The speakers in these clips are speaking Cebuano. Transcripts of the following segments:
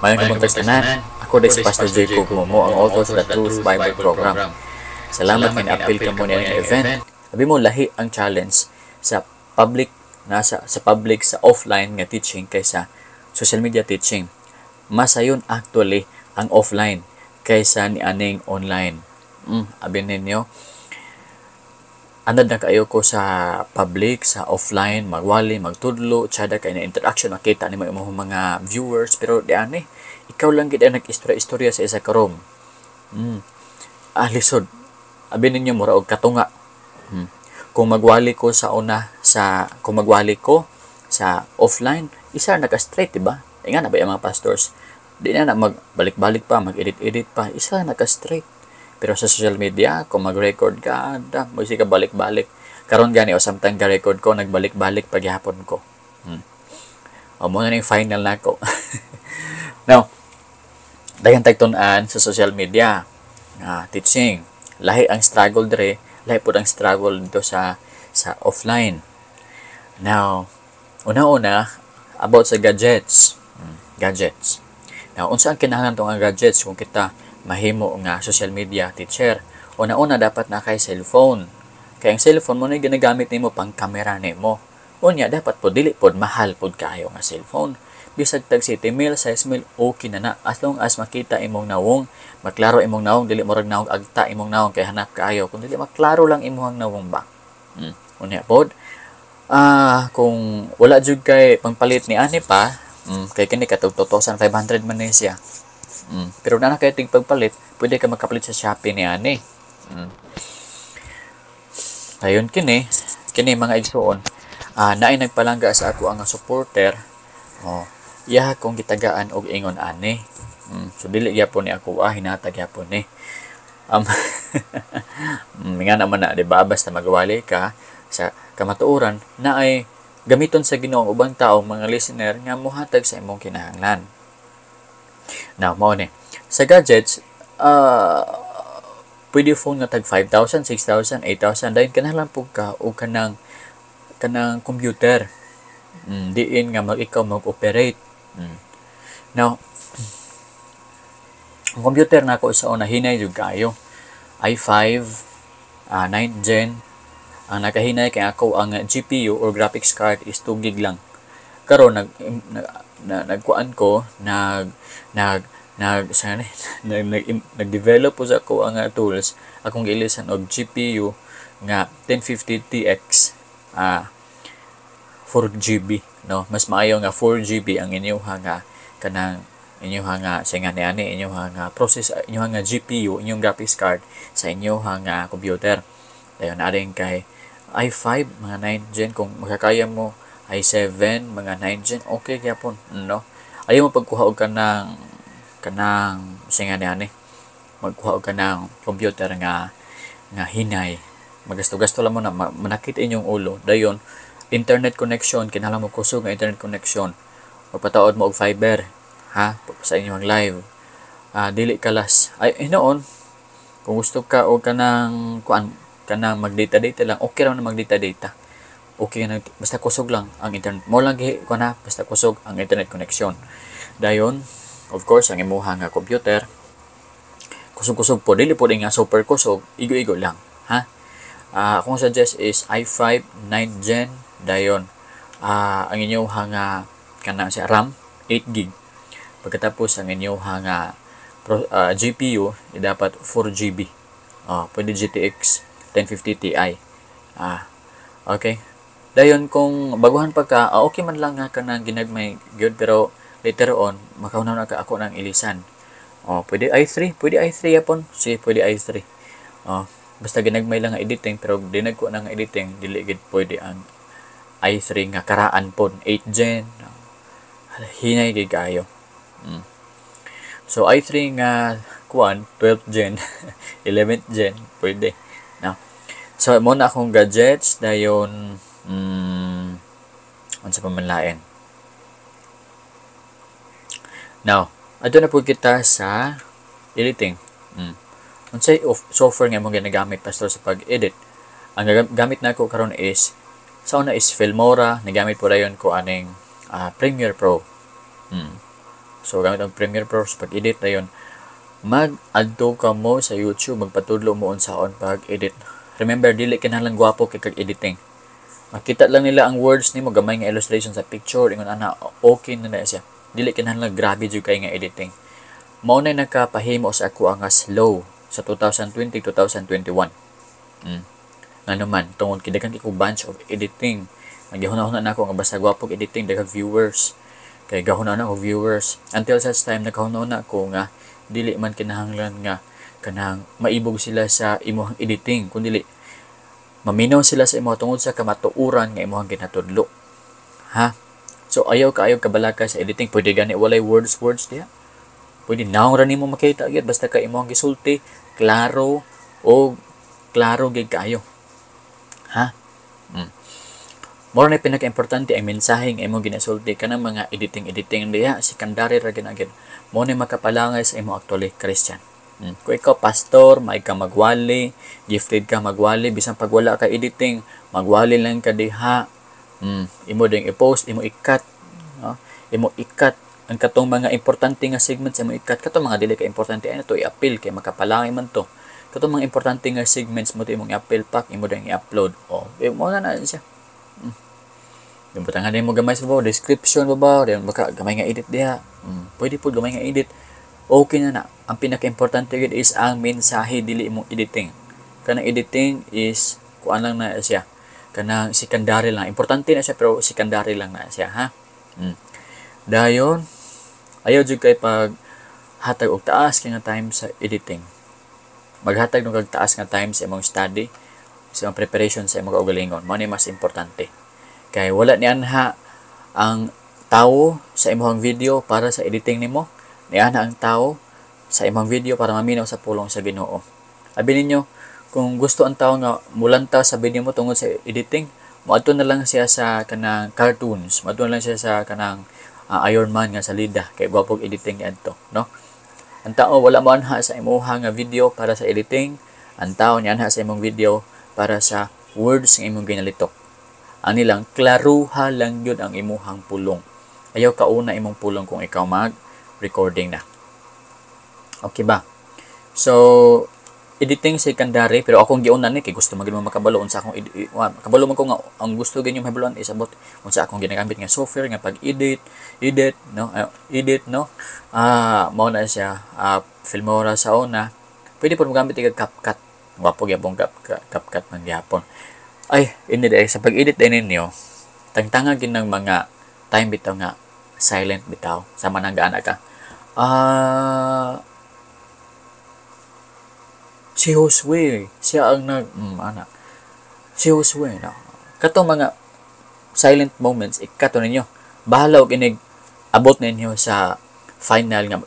Maayong kabuntag tanan. Ako diay si Pastor Jacob Momo, ang author sa The Truth Bible Program. Salamat nga ni-apil kamo niya nga event. Sabi mo, lahi ang challenge sa public na sa public, sa offline nga teaching kaysa social media teaching. Masayon actually ang offline kaysa ni aning online. Abi ninyo, anad na kaayo ko sa public, sa offline, magwali, magtudlo, tsada kay na interaction, makita nimo imong mga viewers, pero di ani, ikaw lang gid ang nag-istorya-istorya sa isa ka room. Ah, lisod. Abi ninyo, mura og katunga. Kung magwali ko sa una sa kung magwali ko sa offline, isa naka straight, di ba? Nga na ba yung mga pastors? Di na na magbalik-balik pa, mag-edit-edit pa, isa naka straight. Pero sa social media, kung mag-record ka, da, mo ka balik-balik. Karon gani o samtang ka-record ko, nagbalik-balik paghapon ko. O mao na yung final nako. Now, daghan tagtun-an sa social media. Teaching. Lahi ang struggle dire, lahi pud ang struggle dito sa offline. Now, una-una about sa gadgets. Gadgets. Now, unsa ang kinahanglan tong ang gadgets kung kita mahimo nga social media teacher? Una-una, dapat na kay cellphone. Kay ang cellphone mo na ginagamit nimo pang kamera nimo. Unya, dapat po dili pod mahal pod kaayo nga cellphone. Bisag tag 7 mil, 6 mil, okay na na. As long as makita imong nawong, maklaro imong nawong, dili murag nawong agta imong nawong kay hanap kaayo. Kung dili maklaro lang imong nawong ba. Unya pod, kung wala jud kay pangpalit ni ani pa, kay kini katong 2,500 man ni siya. Pero na kay ting pagpalit, pwede ka makapalit sa Shopee ni ani. Ayun kini, kini mga igsuon, naay nagpalangga sa ako ang supporter. Oh, iya kong gitagaan og ingon ani. So dili gyapon ni ako, hinatag gyapon ni. Nga naman na, di ba? Basta magwali ka sa kamatuoran na ay gamiton sa Ginoo ang ubang tao, mga listener nga mohatag sa imong kinahanglan. Now, mao ni. Sa gadgets, pwede phone nga tag 5,000, 6,000, 8,000, dayon kinahanglan pud ka og kanang computer. Diin nga mag ikaw mag-operate. Now, ang computer nako sa una, hinay jud kaayo. i5, 9th gen. Ang nakahinay kay ako ang GPU or graphics card is 2 gig lang. Karon nag, nag, na, nagkuan ko, nag nag nag sa nag, nag, nag-develop po sa ako ang tools, akong giilisan og GPU nga 1050 TX, 4 GB, no? Mas maayo nga 4 GB ang inyuha nga kanang inyuha nga sa nga niani, inyuha nga process, inyuha nga GPU, inyong graphics card sa inyuha nga computer. Dayon ading kay i5 mga 9 gen, kung makakaya mo i7 mga 9 gen, okay gyapon, no? Ayaw mo pagkuha og kanang singa niani, magkuha og kanang computer nga hinay, magasto-gasto lang mo na, manakit inyong ulo. Dayon internet connection, kinahanglan mo kusog nga internet connection. Magpataod mo og fiber ha sa inyong live. Dili kalas ay hinuon kung gusto ka og kanang kuan, kanang mag data data lang, okay ra na mag data data, okay na, basta kusog lang ang internet mo lang gi kuan ha, basta kusog ang internet connection. Dayon, of course, ang imuha nga computer kusog-kusog po, dili po nga super kusog, igo-igo lang ha. Akong suggest is i5 9 gen, dayon ang inyong nga kanang sa RAM 8 gig, pagkatapos ang inyong nga GPU eh, dapat 4 GB. Pwede GTX 1050 Ti. Okay, dayon kung baguhan pa ka, okay man lang nga kanang ginagmay gyud, pero later on makauna na ka ako ng ilisan. Oh, pwede i3, pwede i3 yapon. Sige, pwede i3. Oh, basta ginagmay lang nga editing, pero dinag ko na nga editing, dili gid pwede ang i3 nga karaan pod, 8 gen. Hinay gid kaayo. So i3 nga kuan, 12th gen, 11th gen pwede. No. So mo na akong gadgets, dayon unsa pa man lain. Now, adto na po kita sa editing. Unsay software nga imong ginagamit, Pastor, sa pag-edit? Ang gamit nako karon is sa una is Filmora, nagamit po dayon ko aning Premiere Pro. So gamit ang Premiere Pro sa pag-edit na yun. Mag-adto ka mo sa YouTube, magpatudlo mo unsaon pag-edit. Remember, dili kinahanglan gwapo kay kag editing. Makita lang nila ang words nimo, gamay nga illustration sa picture, ingon ana, okay na na siya. Dili kinahanglan grabe jud kay nga editing. Mao na nakapahimo sa ako ang slow sa 2020 2021. Ngano man, tungod kay daghan kay ko bunch of editing. Nagihuna-huna na ako nga basta gwapo editing, daghang viewers. Kay gahuna na ako viewers. Until such time nakahuna ko nga dili man kinahanglan nga kanang maibog sila sa imong editing, kundi maminaw sila sa imong tungod sa kamatuoran nga imong ginatudlo. Ha? So ayaw kaayo kabalaka sa editing, pwede gani walay words words diha. Pwede naong ra nimo makita gyud basta ka imong gisulti klaro o klaro gyud kaayo. Ha? Mao na pinaka-importante ang mensahe nga imong ginasulti. Kanang mga editing editing diha, secondary ra gyud. Mao na makapalangay sa imo actually Christian. Kung ikaw pastor, may ka magwali, gifted ka magwali, bisan pag wala ka editing, magwali lang ka diha. Imo ding i-post, imo i-cut, no? Imo i-cut ang katong mga importante nga segments, imo i-cut. Katong mga dili ka importante ay to i-appeal kay makapalangay man to. Katong mga importante nga segments mo to imong i-appeal pak, imo ding i-upload. Oh, mo na na siya. Yung butangan mo gamay sa babaw, description babaw, then baka gamay nga edit diha. Pwede po gamay nga edit. Okay na na. Ang pinaka-importante gid is ang mensahe, dili imong editing. Kanang editing is kuan lang na siya. Kanang secondary lang. Importante na siya pero secondary lang na siya, ha? Dayon, ayaw jud kay pag hatag og taas kay nga time sa editing. Maghatag nung kag taas nga time sa imong study, sa imong preparation sa imong kaugalingon. Mao ni mas importante. Kay wala ni anha ang tawo sa imong video para sa editing nimo, niana ang tao sa imong video para maminaw sa pulong sa Ginoo. Abi ninyo, kung gusto ang tao nga mulanta sa video mo tungod sa editing, moadto na lang siya sa kanang cartoons, moadto na lang siya sa kanang Iron Man nga salida kay gwapog editing niadto, no? Ang tao wala mo anha sa imuha nga video para sa editing, ang tao nianha sa imong video para sa words nga imong ginalitok. Ani lang, klaruha lang yun ang imuhang pulong. Ayaw kauna imong pulong kung ikaw mag-recording na. Okay ba? So, editing secondary, pero akong giuna ni kay gusto man gyud mo makabalo unsa akong kabalo man ko nga ang gusto gyud yung mahibaluan is about unsa akong ginagamit nga software nga pag-edit, edit, no? Edit, no? Mao na siya, Filmora sa una. Pwede po mogamit og CapCut. Gwapo gyapon CapCut man gyapon. Ay, hindi dahil sa pag-edit din ninyo, tangtanga gid ng mga time bitaw nga silent bitaw sama nang gaana ka. Si Josue, siya ang nag ana. Si Josue, no. Katong mga silent moments ikato ninyo. Bahala og inig abot ninyo sa final nga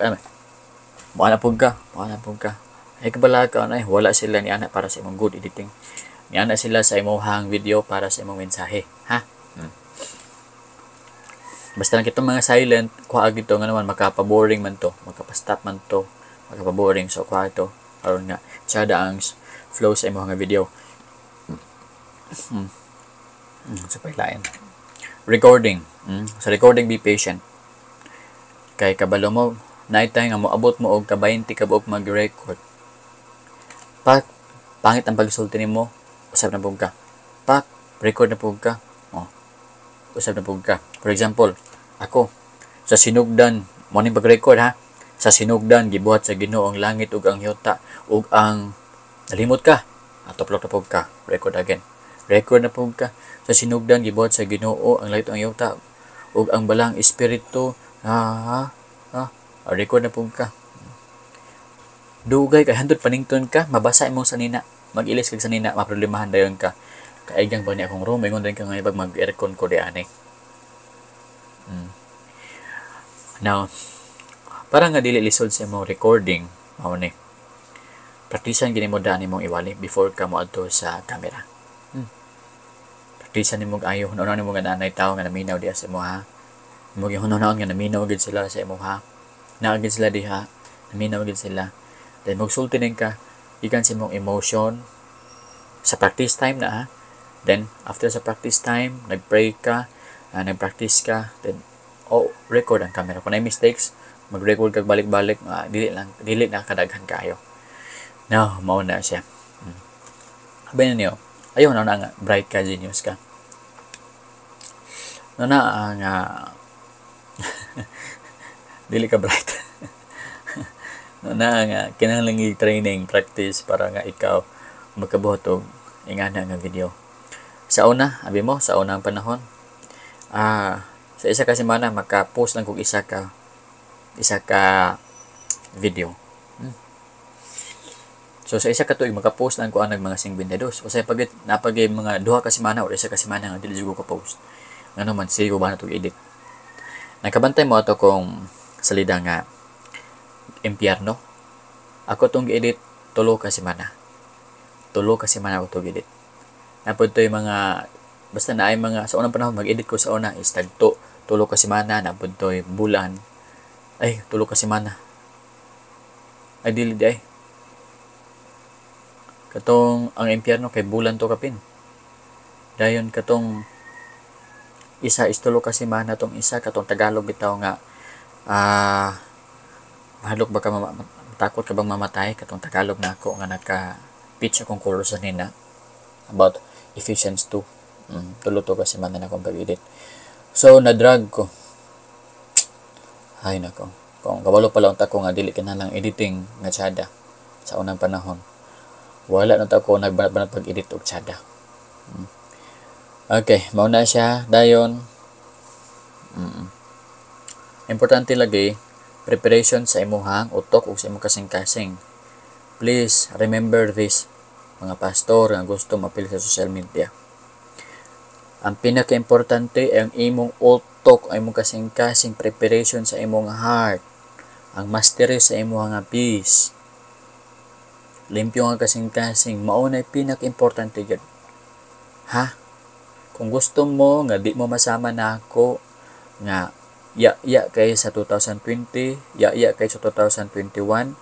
mo ana pug ka, mo ana pug ka. Ay kabala ka ay wala sila ni ana para sa imong good editing. Niana sila sa imong video para sa imong mensahe, ha? Basta lang kitong mga silent, kuha gito nga naman makapa-boring man to, makapa-stop man to, makapa-boring, so kuha ito aron nga tsada ang flow sa imong nga video. Sa paglain. Recording. Sa recording, be patient. Kay kabalo mo, night time nga moabot mo og ka 20 ka buok mag-record. Pak, pangit ang pagsulti nimo, usab na pug ka. Pak, record na pug ka. Oh. Usab na pug ka. For example, ako sa sinugdan, mo ning pag-record ha. Sa sinugdan gibuhat sa Ginoo ang langit ug ang yuta ug ang nalimot ka. Atoplok na pug ka. Record again. Record na pug ka. Sa sinugdan gibuhat sa Ginoo ang langit ug ang yuta ug ang balang espiritu. Record na pug ka. Dugay kay handot panington ka, mabasa imong sanina. Mag-ilis kag sanina, maproblemahan dayon ka. Kaigang ba niya akong room, ingon din ka nga pag mag-aircon ko di ani. Now, para nga dili lisod sa imong recording, mao ni. Praktisan gini mo daan imong iwali before ka moadto sa camera. Praktisan nimo ayo, hunaw nimo nga naanay tawo nga naminaw diha sa imo ha. Imo gihunahon nga naminaw gid sila sa imo ha. Naa gid sila diha, naminaw gid sila. Then magsulti din ka gikan sa imong emotion sa practice time na ha. Then after sa practice time, nagpray ka, nagpractice ka, then oh, record ang camera. Kung may mistakes, Mag-record kag balik-balik, dili lang dili na kadaghan kaayo. No, mao na siya. Abi niyo, ayaw na nga bright ka, genius ka. No na nga dili ka bright. No na nga kinahanglan training, practice para nga ikaw makabuhat og ingana nga video. Sa una, abi mo, sa unang panahon, sa isa ka semana maka-post lang kog isa ka video. So sa isa ka tuig maka-post lang ko anag mga 52. O sa pag napagay mga 2 ka semana o 1 ka semana nga dili jud ko ka-post. Ngano man sige ko ba na edit. Nakabantay mo ato kong salida nga impyerno. Ako tong gi-edit 3 ka semana. 3 ka semana ako to edit. Napod to yung mga basta na ay mga sa unang panahon mag-edit ko sa una is tagto 3 ka semana, napod to bulan. Ay, 3 ka semana. Ay, dili di ay. Katong ang impyerno kay bulan to kapin. Dayon katong isa is 3 ka semana, tong isa katong Tagalog bitaw nga mahadlok ba ka, matakot ka bang mamatay, katong Tagalog na ako nga naka pitch akong course sa nina about Ephesians 2. 3 to ka semana na akong pag-edit. So na-drag ko. Ay nako. Kung kabalo pala unta ko nga dili kinahanglan editing nga tsada sa unang panahon. Wala na ta ko nagbanat-banat pag-edit og tsada. Okay, mao na siya dayon. Importante lagi preparation sa imuhang utok ug sa imong kasing-kasing. Please remember this, mga pastor nga gusto mapil sa social media. Ang pinaka-importante ay ang imong utok, ang imong kasing-kasing, preparation sa imong heart, ang mastery sa imong nga peace. Limpyo nga kasing-kasing, mao na pinaka-importante gyud. Ha? Kung gusto mo nga di mo masama na ako nga ya-ya kay sa 2020, ya-ya kay sa 2021,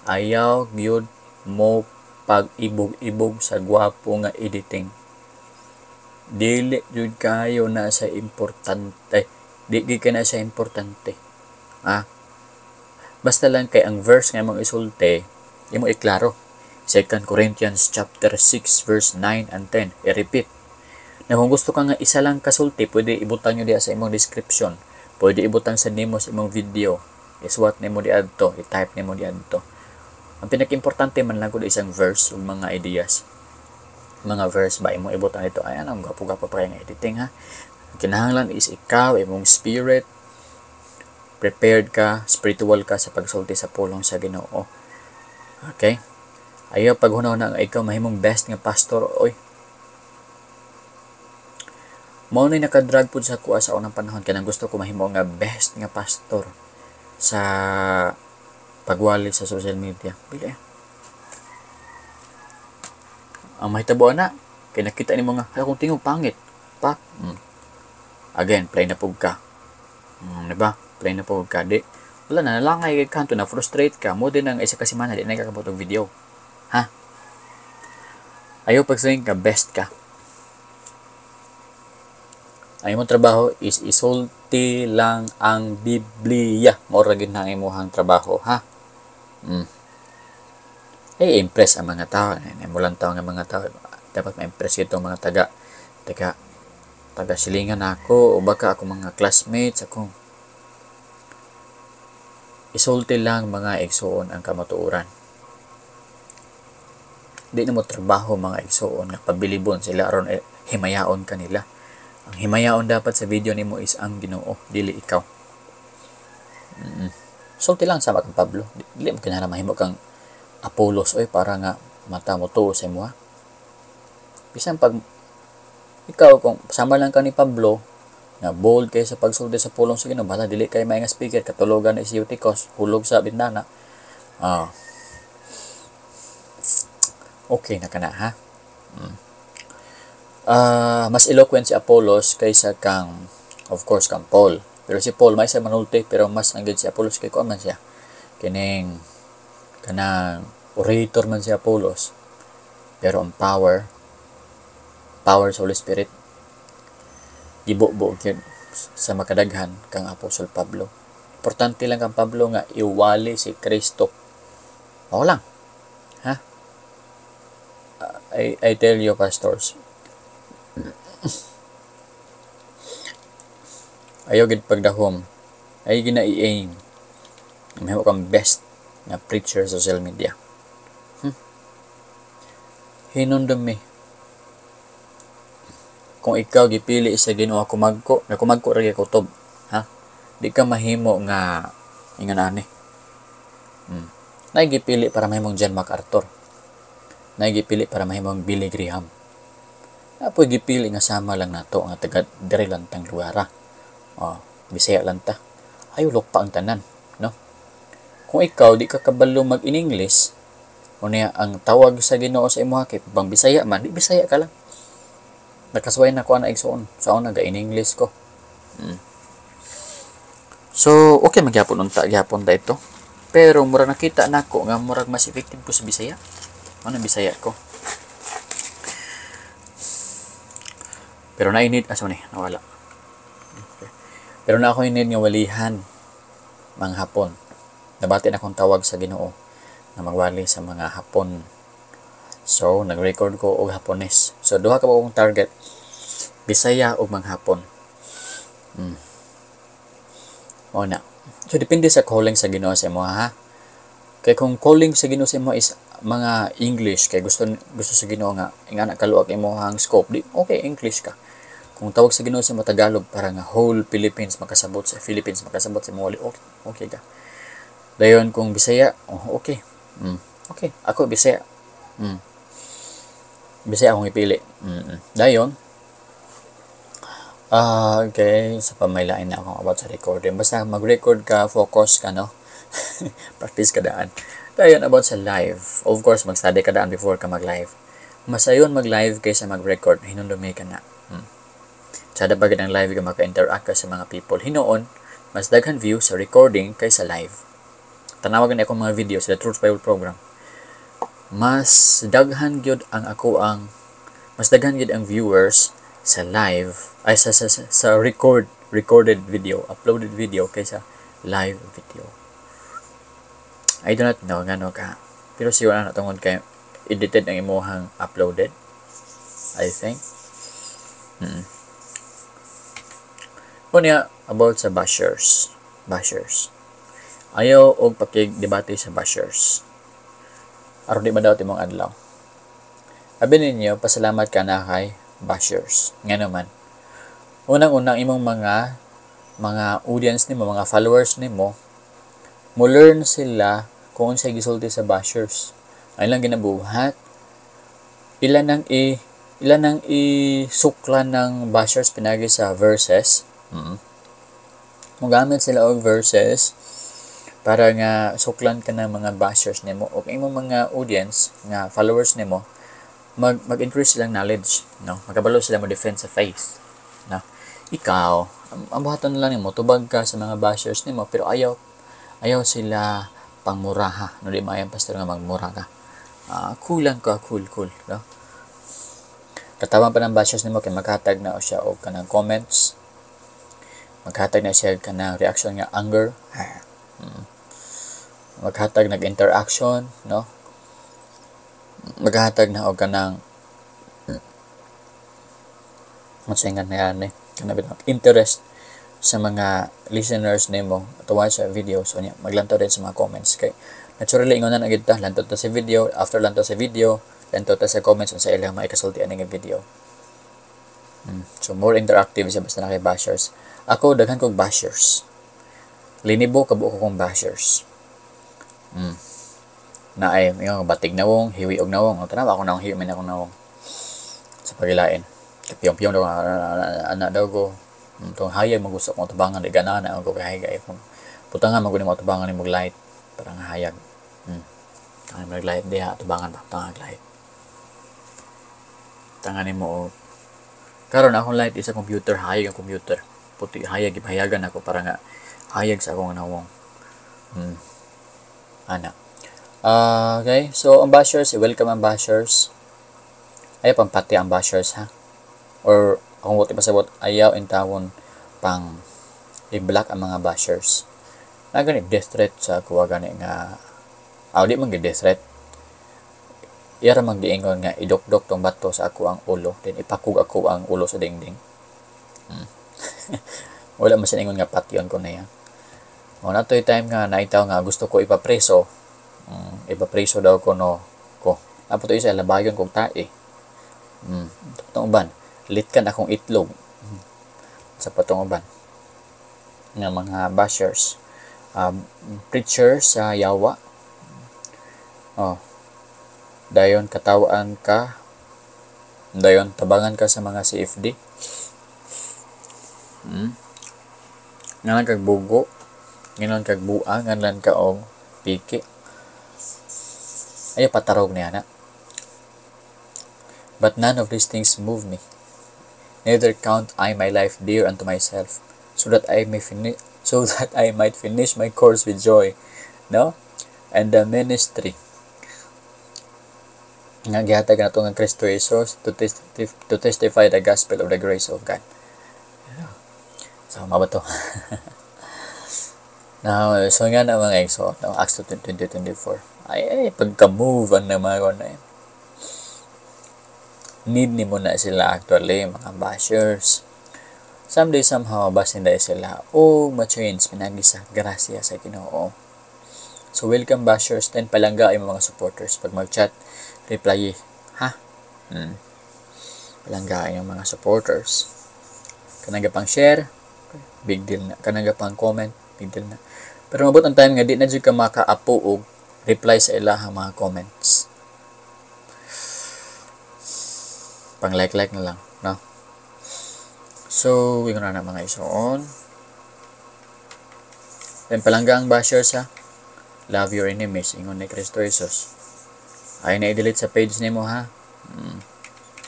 ayaw gyud mo pag-ibog-ibog sa gwapo nga editing. Dili jud kayo na sa importante. Di gyud ka na sa importante. Ha? Basta lang kay ang verse nga imong isulti, imo iklaro. 2 Corinthians chapter 6 verse 9 and 10. I-repeat. Na kung gusto ka nga isa lang kasulti, pwede ibutang nyo diya sa imong description. Pwede ibutang sa nimo sa imong video. Iswat nimo diadto, i-type nimo diadto. Ang pinaka-importante man lang kung isang verse ug mga ideas. Mga verse ba imong ibutang ito? Ay, anong gwapo-gwapo pa nga editing, ha? Ang kinahanglan is ikaw, imong spirit, prepared ka, spiritual ka sa pagsulti sa pulong sa Ginoo. Okay? Ayaw paghunaw na nga ikaw mahimong best nga pastor, oy. Mao na nakadrag pud sa kuha sa unang panahon kanang gusto ko mahimo nga best nga pastor sa pagwali sa social media. Dili. Ang mahitabo na kay nakita nimo nga akong tingog pangit. Pak. Again, play na pug ka. Di ba? Play na pug ka. Di wala na nalangay kay kanto na frustrate ka mo din ang isa ka semana di na kakabot og video. Ha? Ayaw pagsaing ka best ka. Ang imong trabaho is isulti lang ang Biblia. Mao ra gyud na ang imong trabaho, ha? Eh, impress ang mga tao. Mulang tao nga mga tao. Dapat ma-impress itong mga taga silingan ako o baka ako mga classmates ako. Isulti lang, mga igsuon, ang kamatuoran. Di na mo trabaho, mga igsuon, nga pabilibon sila aron himayaon kanila. Ang himayaon dapat sa video nimo is ang Ginoo, dili ikaw. Sulti lang sama kang Pablo. Dili mo kinahanglan mahimo kang Apollos oy para nga mata mo tuo sa imo, ha. Bisan pag ikaw kung sama lang ka ni Pablo nga bold kay sa pagsulti sa pulong sa Ginoo, bahala dili kay may nga speaker katulogan ni si Eutychus hulog sa bintana. Okay na kana, ha. Mas eloquent si Apollos kaysa kang, of course, kang Paul. Pero si Paul may sa manulti, pero mas nanggid si Apollos kay kuan man siya. Kining kanang orator man si Apollos. Pero ang power sa Holy Spirit gibubo gyud sa makadaghan kang Apostol Pablo. Importante lang kang Pablo nga iwali si Kristo. Mao lang. Ha? I tell you, pastors, ayaw gid pagdahom. Ay gina i-aim. Mahimo kang best nga preacher sa social media. Hinumdum mi. Kung ikaw gipili sa Ginoo kumagko, na kumagko ra gyud kutob, ha? Di ka mahimo nga ingon ani. Nay gipili para mahimong John MacArthur. Nay gipili para mahimong Billy Graham. Apoy gipili nga sama lang nato nga taga diri lang tang lugar. Oh, Bisaya lang ta. Ayo lukpa ang tanan, no? Kung ikaw di ka kabalo mag in English, unya ang tawag sa Ginoo sa imuha kay bang Bisaya man, di Bisaya ka lang. Nakasuway na ko ana igsoon. Sa una ga in English ko. So, okay magyapon unta, gyapon ta ito. Pero mura nakita nako nga murag mas effective ko sa Bisaya. Ano Bisaya ko? Pero na need aso ni nawala. Okay. Pero na ako need nga walihan mga Hapon. Nabati na akong tawag sa Ginoo na magwali sa mga Hapon. So, nag-record ko og Hapones. So, duha ka ba akong target? Bisaya ug mga Hapon. O na. So, depende sa calling sa Ginoo sa imo, ha? Kay kung calling sa Ginoo sa imo is mga English, kay gusto gusto sa Ginoo nga ingana kaluag imong scope, di okay English ka. Kung tawag sa Ginoo sa imo Tagalog para nga whole Philippines makasabot sa Philippines makasabot sa imo, okay, okay ka. Dayon kung Bisaya, oh, okay. Okay, ako Bisaya. Bisaya akong ipili. Dayon, okay, sa pamaylain na akong about sa recording. Basta mag-record ka, focus ka, no? Practice ka daan. Dayon, about sa live. Of course, mag-study ka daan before ka mag-live. Masayon mag-live kaysa mag-record. Hinumdumi ka na. Sada bagay ang live ka maka-interact ka sa mga people. Hinuon, mas daghan view sa recording kaysa live. Tanawagan akong mga video sa The Truth Bible Program. Mas daghan gyud ang ako ang mas daghan gyud ang viewers sa live ay sa recorded video, uploaded video kaysa live video. I do not know ngano ka. Pero siguro na tungod kay edited ang imuhang uploaded, I think. Unya about sa bashers. Bashers. Ayaw og pakig-debate sa bashers. Aron di madaot imong adlaw. Abi ninyo, pasalamat ka na kay bashers. Nga naman, unang-unang imong mga audience nimo, mga followers nimo, mo learn sila kung unsay gisulti sa bashers. Ay lang ginabuhat. Ilan ang isuklan ng bashers pinagi sa verses. Mogamit sila og verses para nga suklan ka ng mga bashers nimo o imong mga audience nga followers nimo, mag-increase silang knowledge, no? Makabalo sila mo defend sa faith, no? Ikaw, ang buhaton lang nimo, tubag ka sa mga bashers nimo, pero ayaw ayaw sila pangmuraha, no? Di maayong pastor nga magmura ka. Cool lang ka, cool cool, no? Katawan pa ng bashers nimo kay maghatag na siya og kanang comments, maghatag na siya kanang reaction nga anger, maghatag nag interaction, no? Maghatag na og kanang unsay nga na kanang interest sa mga listeners nimo to watch a video. So niya maglantaw din sa mga comments kay naturally ingon na gid ta, lantaw ta sa video, after lantaw sa video, lantaw ta sa comments unsa ilang maikasulti ani nga video. So more interactive siya basta na kay bashers. Ako daghan kog bashers, linibo ka buok kong bashers. Na ay yung batig nawong, hiwi og nawong. Ang tanawa ako nawong, hiwi man akong nawong. Sa pagilain. Kapiyong-piyong daw, anak daw ko. Itong hayag magusto kong tubangan, di ganahan na ako kay hayag. Putangan mo mo tubangan ni light. Parang hayag. Tangan mo light diha, tubangan pa, tangan light. Tangan mo. Karon akong light isa computer, hayag ang computer. Puti hayag, ipahayagan ako para nga hayag sa akong nawong. Ana. Okay, so ang bashers, welcome ang bashers. Ayaw pang pati ang bashers, ha? Or akong buti pasabot, ayaw intawon pang i-block ang mga bashers. Na gani death threat sa ako gani nga di man gid death threat. Iya ra man giingon nga idokdok tong bato sa ako ang ulo, then ipakog ako ang ulo sa dingding. Wala man siya ingon nga patyon ko na yan. O natoy time nga naitaw nga gusto ko ipapreso. Ipapreso daw ko no ko. Apo to isa labayon kog tae. Patong uban, litkan akong itlog. Sa patong uban nga mga bashers, preacher sa yawa. Oh. Dayon katawaan ka, dayon tabangan ka sa mga CFD. Ngalan kag bugo, ngalan kag buang, ngalan ka og piki. Ayaw patarog niya na. But none of these things move me. Neither count I my life dear unto myself, so that I might finish my course with joy, no? And the ministry nga gihatag nato nga Kristo Jesus to testify the gospel of the grace of God. Yeah. So mao ba to? Now, so nga na mga exo, no, Acts 20:24. Ay, ay pagka-move ang naman ko na eh. Need ni mo na sila actually, mga bashers. Someday, somehow, basin dahil sila o ma-change pinagi sa grasya sa Ginoo. So, welcome bashers, then palangga ay mga supporters. Pag mag-chat, reply, ha? Palangga ay mga supporters. Kanang pang share, big deal na. Kanang pang comment, big deal na. Pero mabot ang time nga di na jud ka makaapo og reply sa ilahang mga comments. Pang like-like na lang, no? So, ingon na mga isoon. Then palangga ang bashers ha. Love your enemies, ingon ni Kristo Jesus. Ay na i-delete sa page nimo ha.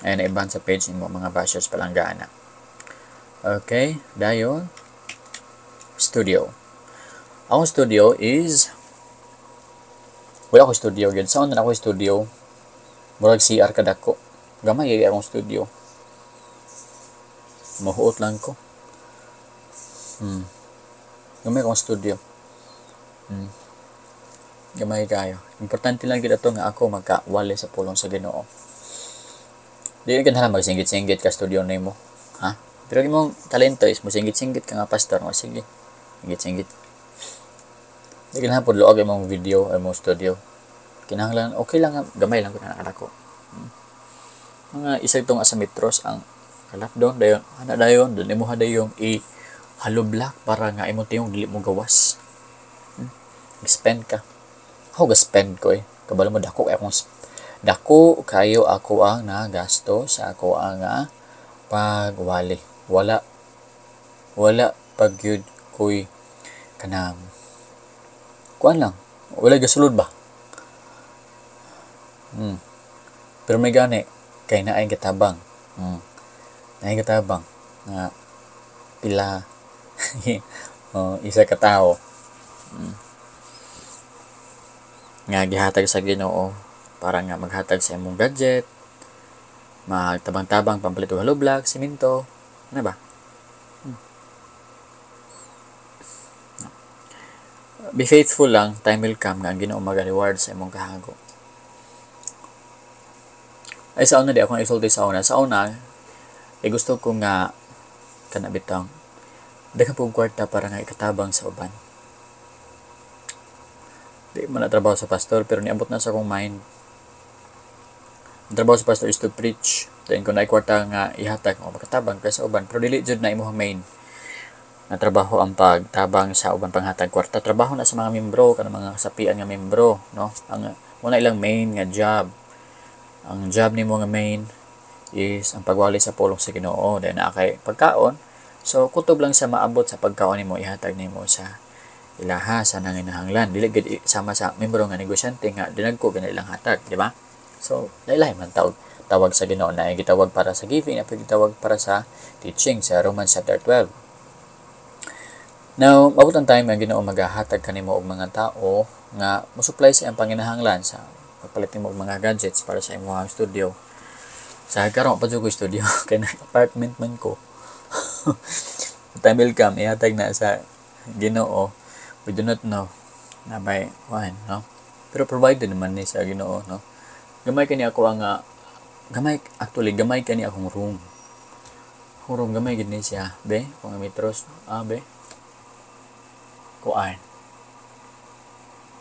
Ay na i-ban sa page nimo mga bashers, palangga na. Okay, dayon studio. Akong studio is wala ko studio gyud. Sa na ako studio, murag CR kadako. Gamay ay akong studio. Mahuot lang ko. Gamay akong studio. Gamay kayo. Importante lang gid ato nga ako magkawali sa pulong sa Ginoo. Di ka na magsingit-singit ka studio nimo, ha? Pero imong talento is mosingit-singit ka nga pastor, mo sige. Singit-singit. Di ka na pod luag imong video imong studio. Kinahanglan okay lang gamay lang ko na ako. Mga isa itong asa metros ang kalap doon dayon ana dayon doon imo dayon i hollow block para nga imong tiyong dili mo gawas. Spend ka. Ako ga-spend ko eh. Kabalo mo dako kay akong dako kayo ako ang nagasto sa ako ang pagwali. Wala wala pagyud koy kanang kuan lang. Wala gasulod ba? Pero may gani kay naay gatabang. Naay gatabang nga pila oh, isa ka tawo. Nga gihatag sa Ginoo para nga maghatag sa imong gadget, magtabang-tabang pampalit og hollow block, simento, ano ba? Be faithful lang, time will come nga ang Ginoo mag-reward sa imong kahago. Ay sa una di ako isulti sa una. Sa una, eh gusto ko nga kana bitang daghan pong kwarta para nga ikatabang sa uban. Di man na trabaho sa pastor pero niabot na sa akong mind. Ang trabaho sa pastor is to preach. Then kung naay kwarta nga ihatag o makatabang ka sa uban, pero dili jud na imong main na trabaho ang pagtabang sa uban panghatag kwarta. Trabaho na sa mga membro, kanang mga kasapian nga membro, no? Ang muna ilang main nga job. Ang job nimo nga main is ang pagwali sa pulong sa Ginoo. Then naa kay pagkaon. So kutob lang sa maabot sa pagkaon nimo ihatag nimo sa ilaha sa nanginahanglan. Dili gid sama sa membro nga negosyante nga dinagko gani ilang hatag, di ba? So lahi man tawag sa Ginoo na gitawag para sa giving, na gitawag para sa teaching sa Romans chapter 12. Now, mabot ang time nga Ginoo magahatag kanimo og mga tao nga mosupply sa iyang panginahanglan sa pagpalit nimo og mga gadgets para sa imong studio. Sa karon pa jud ko studio kay nag-apartment man ko. Time will come, ihatag na sa Ginoo. We do not know na by kuan, no? Pero provided naman ni sa Ginoo, no? Gamay kani ako ang gamay, actually gamay kani akong room. Akong room gamay gid ni siya, be, kung metros, be. Kuan.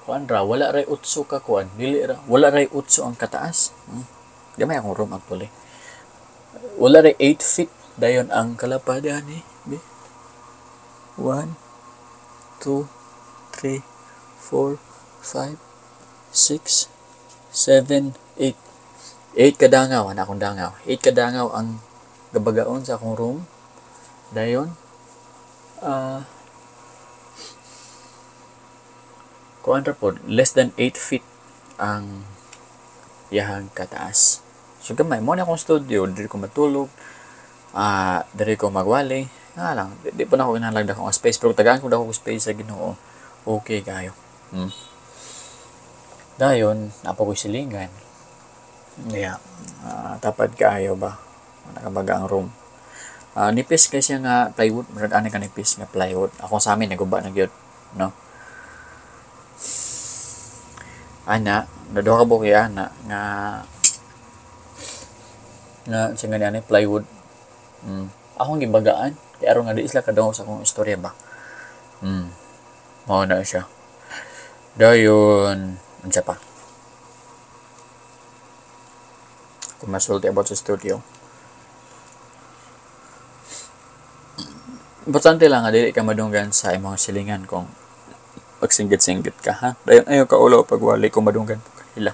Kuan ra, wala ray utso ka kuan, dili ra, wala ray utso ang kataas. Gamay akong room actually. Wala ray 8 feet dayon ang kalapad ani, be. 1 2 3 4 5 6 7 8. 8 ka dangaw, ana akong dangaw. 8 ka dangaw ang gabagaon sa akong room. Dayon kuan ra pod, less than 8 feet ang iyahang kataas. So gamay mo na akong studio, diri ko matulog, diri ko magwali. Nga lang, di pa na ako kinahanglan akong space, pero tagaan ko dako space sa Ginoo. Okay kayo. Dayon, napa ko'y silingan. Yeah. Tapad kaayo ba? Nakabaga ang room. Nipis kay siya nga plywood, murag ani ka nipis nga plywood. Ako sa amin naguba na gyud, no? Ana, naduha ka buok ana nga nga sa nga ani plywood. Akong gibagaan kay aron nga di sila kadungog sa akong istorya ba. Mao na siya. Dayon, unsa pa? Kung masulti about sa studio. Importante lang nga dili ka madunggan sa imong silingan kung pagsinggit-singgit ka, ha? Dayon ayaw ka ulo pagwali kung madunggan po kanila.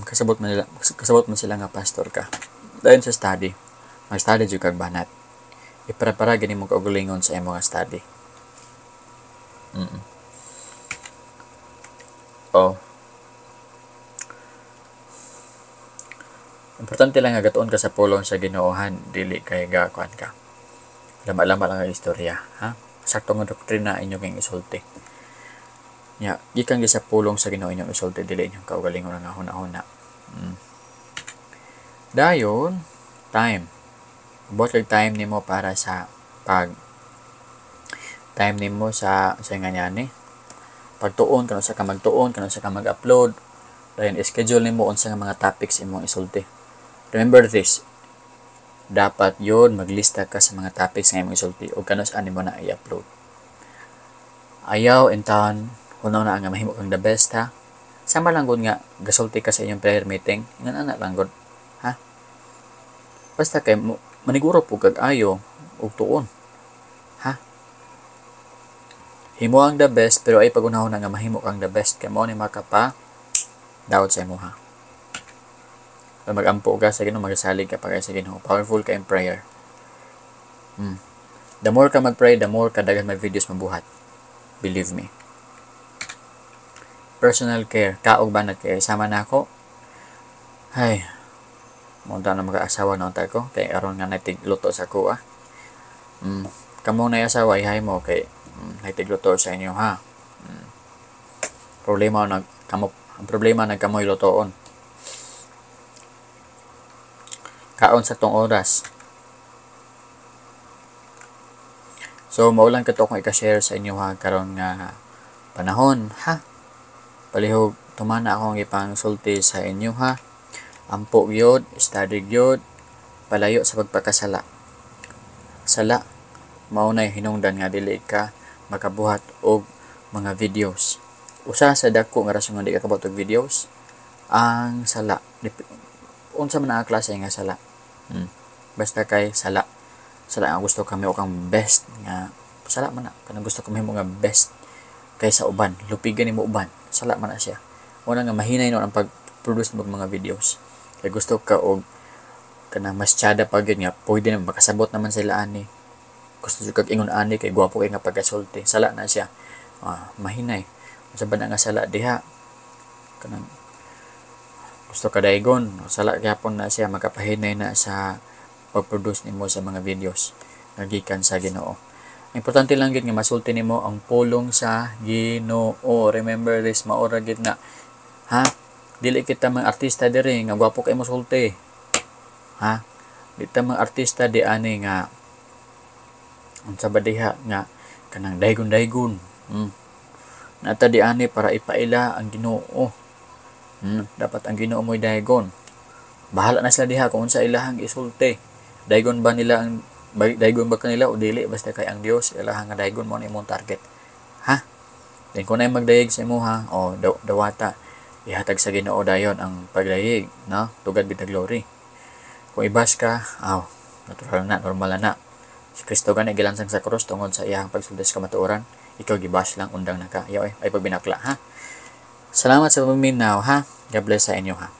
Kasabot man nila, kasabot man sila nga pastor ka. Dayon sa study, mag-study jud kag banat. Iprepara gani mo kaugalingon sa imong study. Oh. Importante lang nga gatuon ka sa pulong sa Ginoohan, dili kay gakuan ka. Lama-lama lang ang istorya, ha? Sakto nga doktrina inyo kayong isulti. Nya, gikan gyud sa pulong sa Ginoo inyong isulti, dili inyong kaugalingon nga huna-huna. Dayon, time. Buhat kag time nimo para sa pag time nimo sa nga niani. Pagtuon kanu sa ka magtuon, kanu sa ka mag-upload. Dayon schedule nimo unsa nga mga topics imong isulti. Remember this. Dapat yun maglista ka sa mga topics nga imong isulti o kanus ani mo na i-upload. Ayaw in town, hunaw na nga mahimo kang the best, ha. Sama lang gud nga gasulti ka sa inyong prayer meeting, ingon ana lang gud, ha. Basta kay maniguro po kag ayo og tuon, ha. Himo ang the best pero ay pagunahon na nga mahimo kang the best kay mao ni makapa daot sa imo, ha. Magampo ka sa Ginoo, magasalig ka pa kay sa Ginoo. Powerful ka in prayer. The more ka mag-pray, the more ka daghan may videos mabuhat. Believe me. Personal care, kaog banat kay sama na ako. Hay. Munta na mag-asawa na unta ko kay aron nga natigluto sa ko, ah. Kamo na asawa ihay mo kay natigluto sa inyo, ha. Problema nag kamo, ang problema nagkamoy lutoon. Kaon sa tong oras. So maulan kato akong ika-share sa inyo, ha, karon nga panahon, ha. Palihog tumana akong ipangsulti sa inyo, ha. Ampo gyud, study gyud, palayo sa pagpakasala. Sala mao nay hinungdan nga dili ka makabuhat og mga videos. Usa sa dako nga rason nga di ka kabuhat og videos ang sala. Unsa man ang klase nga sala? Basta kay sala. Sala ang gusto kami o kang best nga sala man na. Kanang gusto kami mo nga best kaysa uban, lupigan nimo uban. Sala man na siya. Una nga mahinay no ang pag-produce nimo mga videos. Kay gusto ka og kanang mas tsada pa gyud nga pwede na makasabot naman sila ani. Gusto jud kag ingon ani kay gwapo kay nga pagkasulti. Sala na siya. Mahinay. Unsa ba na nga sala diha? Kanang gusto ka daigon, sala gyapon na siya, makapahinay na sa pag-produce nimo sa mga videos nga gikan sa Ginoo. Importante lang gid nga masulti nimo ang pulong sa Ginoo. Remember this, maura gid na, ha. Dili kita mga artista diri nga gwapo kay mo sulti, ha. Di ta mga artista di ani nga unsa ba diha nga kanang daigon-daigon. Naa ta diani para ipaila ang Ginoo. Dapat ang Ginoo mo'y daygon. Bahala na sila diha kung unsa ilahang isulti. Daygon ba nila ang daygon ba kanila o dili, basta kay ang Dios ilahang nga daygon, mo na imong target. Ha? Then kung naay magdayeg sa imuha, o dawata, ihatag sa Ginoo dayon ang pagdayeg, no? To God be the glory. Kung i-bash ka, aw, natural na, normal na na. Si Kristo gani gilansang sa krus tungod sa iyang pagsulti sa kamatuoran. Ikaw gi-bash lang, undang na ka. Ayaw ay, ay pagbinakla, ha. Salamat sa paminaw, ha. God bless sa inyo, ha.